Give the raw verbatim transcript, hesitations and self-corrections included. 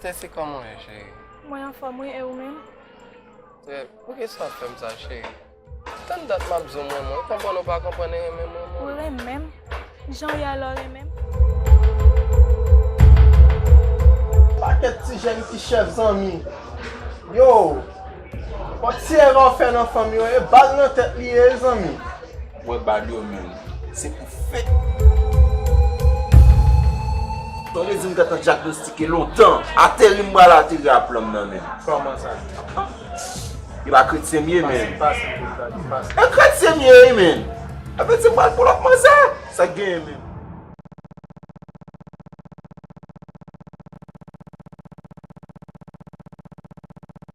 Stacy, kòman w ye, cheri? Mwen anfòm, wi, e ou menm? Trè, poukisa w ap fè m sa, cheri? Tann dat m ap di w m renmen w, konprann ou pa konprann, e renmen m, renmen w. Ou renmen m? Jan w ye a la w renmen m? Pakèt ti jèn ki chèf, zanmi. Yo, fò ti erè w fè nan fanmi w, e bal nan tèt li ye, zanmi. Wè bal yo, menm. Se pou fèt. Sa vle di m gentan dyagnostike lontan. Ateri m pral ateri a plonm nan men m. Kòman sa? E pa kretyen m ye, menm. Pase, pase, pase. E kretyen m ye, menm. Sa vle di m pral pran lòt manzè. Sa k genyen, menm?